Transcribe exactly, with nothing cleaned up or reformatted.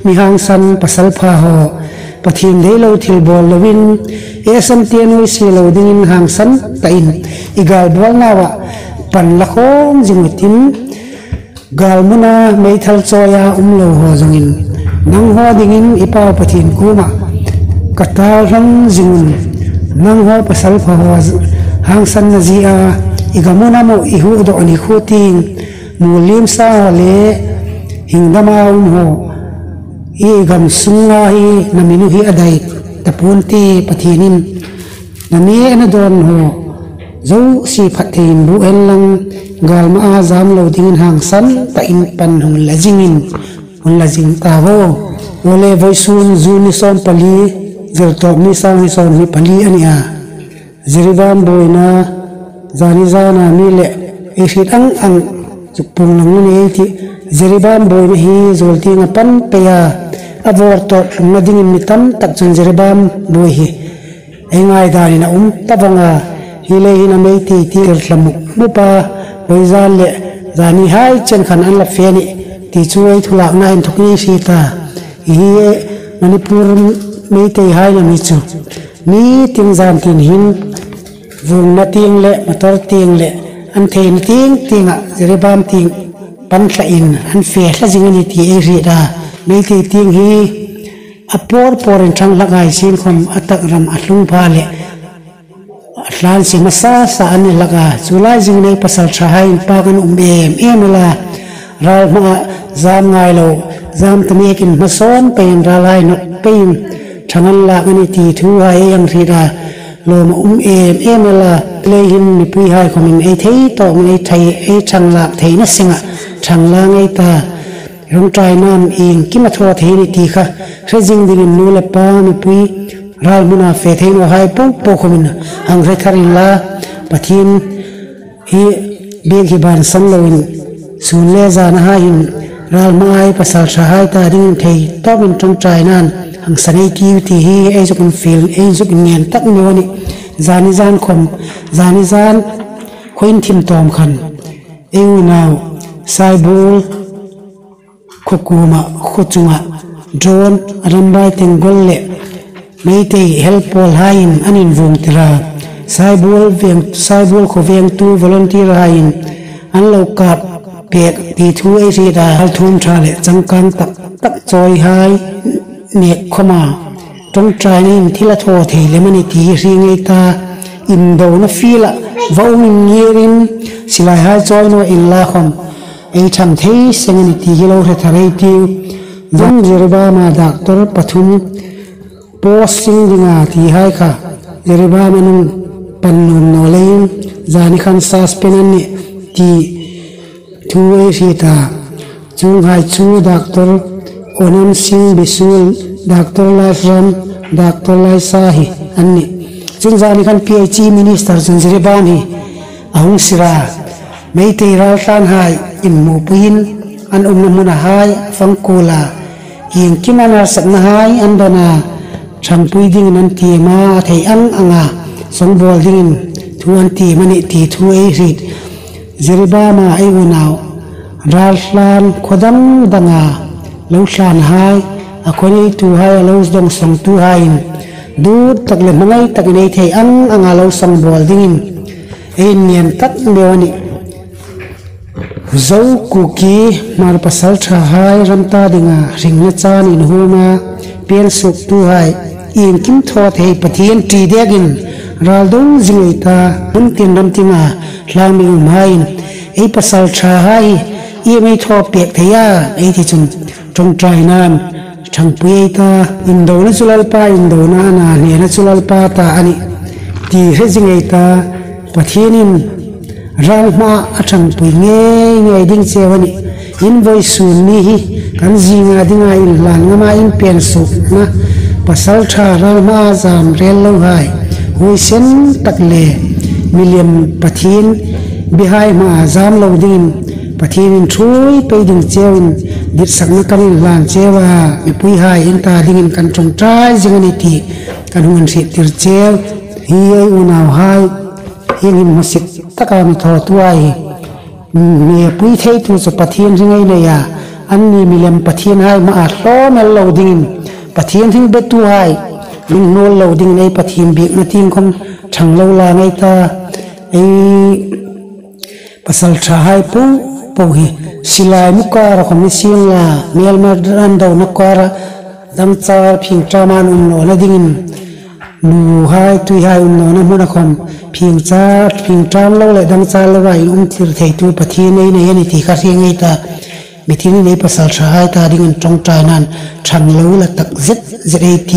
Mi hangsan pasalpha haw, Pathien dei lo thil bawl loin, ei san tia nuoi si lo dingin hangsan tain i gal bawl nawa pan la khawm zing u tin, gal muna meithal chawia um lo haw zongin, nang haw dingin i Pau Pathien kuoma ka tar hlawm zing un. Nang haw pasalpha haw hangsan na zia, i gam una mo i hu do ani khu ting, mu lim sa le hing dama um haw, i gam sunga hi na minu hi a dai ta pun ti Pathienin na mi na don haw, zo si phat thei in bu en lang, gal ma a zam lo dingin hangsan tain pan hung la zingin, hung la zing ta vo. Ole voisun June ni sawm pali, Zirtawp ni sang ni sawm ni pali a nia. Jiribam buoina, zani zana mi le, ei hriet ang ang, zuk pung lang ni ei ti. Jiribam buoina hi zuol tieng a pan pei a, a vawr tawt hlum na dingin mi tam tak chun Jiribam buoi hi ei ngai danin a um ta vong a, hi lei hin a mei ti ti er tla muk muk a, voi zan le zani hai chen khan an la fe ni ti chu ei thu lakna inthawk ni si ta. Hi Manipur Meitei hai na mi chu. Mi ting zan tin hin, vungna tieng le, motor tieng le, an theina tieng tienga, Jiribam tieng pan tla in, an fe tla zing a ni ti ei hriet a. Meitei tieng hi, a por porin thang hlak ai sin khom a tak ram a hlung pha le, a hlan si masa sa an ni hlak a. Chu lai zing nei pasaltha hai in pak an um em em el a. Ral hmaa zam ngai lo, zam ta mekin hmasawn peiin ral hai nawk peiin thang an lak a ni ti thu hai ei hang hriet a. Lawm a um em em el a. Lei hin mipui hai khomin ei thei tawk, ei thei, ei thang lak theina senga thang la ngei ta. Rawngṭaina'n iengkim a thaw thei ni ti kha hre zing dingin nu le pa, mipui, ral hmuna fe thei naw hai po po khomin hang hre thar inla, Pathien hi bik hi bansan loin, sun le zana hai hin, ral hmaa ei pasaltha hai ta dingin thei tawkin ṭawngṭaina'n hang sa nei tiu ti hi ei zuk infiel, ei zuk inngen tak naw a nih. Zani zan khom, zani zan khuo inthim tawm khan ei unau Saibul khuo kuoma, khuo chunga drone a rambai teng gol le Meitei help pawl haiin an invung tir a. Saibul veng, Saibul khuo vengtu volunteer haiin an lo kap pek ti thu ei hriet a. Hal thum ṭha le changkang tak tak chawi hai nek khoma ṭawngṭaina'n thil a thaw thei lem a ni ti hi hre ngei ta. Indona field-a va um ingirin silai hai chawi naw inla khom ei thang thei seng a ni ti hi lo hre thar ei tiu. Zan Jiribama doctor pathum posting dinga ti hai kha Jiribam an hung pan nuom naw leiin zani khan suspend an nih ti thu ei hriet a. Chuonghai chu Doctor Onam Singh Bishu, Doctor Laishram, Doctor Laisa hi an nih. Chun zani khan P H E minister chun Jiribam hi a hung sir a. Meitei raltlan hai inhmupuiin an umna hmuna hai fang kuol a. Iengkim an harsatna hai an don a. Ṭhangpui dingin an tiem a, a thei ang anga songbawl dingin thu an tiem a nih ti thu ei hriet. Jiribama ei unau raltlan khuo dang danga lo tlan hai, a khuo neitu hai, a lo dong songtu haiin dut tak le hmangai takin ei thei ang anga lo songbawl dingin ei inngen tak naw a nih. Zo Kuki Hmar pasalṭha hai ram ta dinga hringna chan inhuoma piensuoktu hai iengkim thaw thei Pathien ṭi dekin ral do zing ei ta. Hun tin ram tinga hlang mi um haiin ei pasalṭha hai hi iem ei thaw pek thei a ei ti chun ṭawngṭaina'n ṭhangpui ei ta. Indona chu Lalpa indona a na, hnena chu Lalpa ta a nih ti hre zing ei ta. Pathienin ral hmaa a ṭhangpui ngei ngei ding cheu a nih. In vawisun ni hi kan zinga dinga inhlan ngama inpiensuokna pasalṭha ral hmaa zam rel lo hai, huoisen tak le milem Pathien bihai hmaa zam lo dingin Pathienin ṭhuoi pei ding cheuin ditsakna kan inhlan cheu a, mipui hai in ta dingin kan ṭawngṭai zing a nih ti kan hung hriet tir cheu. Hi ei unau hai, hieng hin hmasit taka mi thawtu hai hi, mipui theitu chu Pathien ring ei nei a, Anni milem pathienhai hmaa hlawm el lo dingin, Pathien hring betuhai mi hnawl lo dingin ei Pathien biekna tieng khawm ṭhang lo la ngei ta. Ei pasalṭhahai po po hi silai mu kara khawm ni sienla, hmêlma ran dona kara dangchar phingṭam an um nawna dingin, nuhai tuihai um nawna hmuna khawm phingṭam lo le dangchar lo vai um thlir theitu Pathien ei nei a ni ti kha hre ngei ta. Mithiin ei pasalṭhahai ta dingin ṭawngṭainain ṭhang lo la tak zet zet ei ti.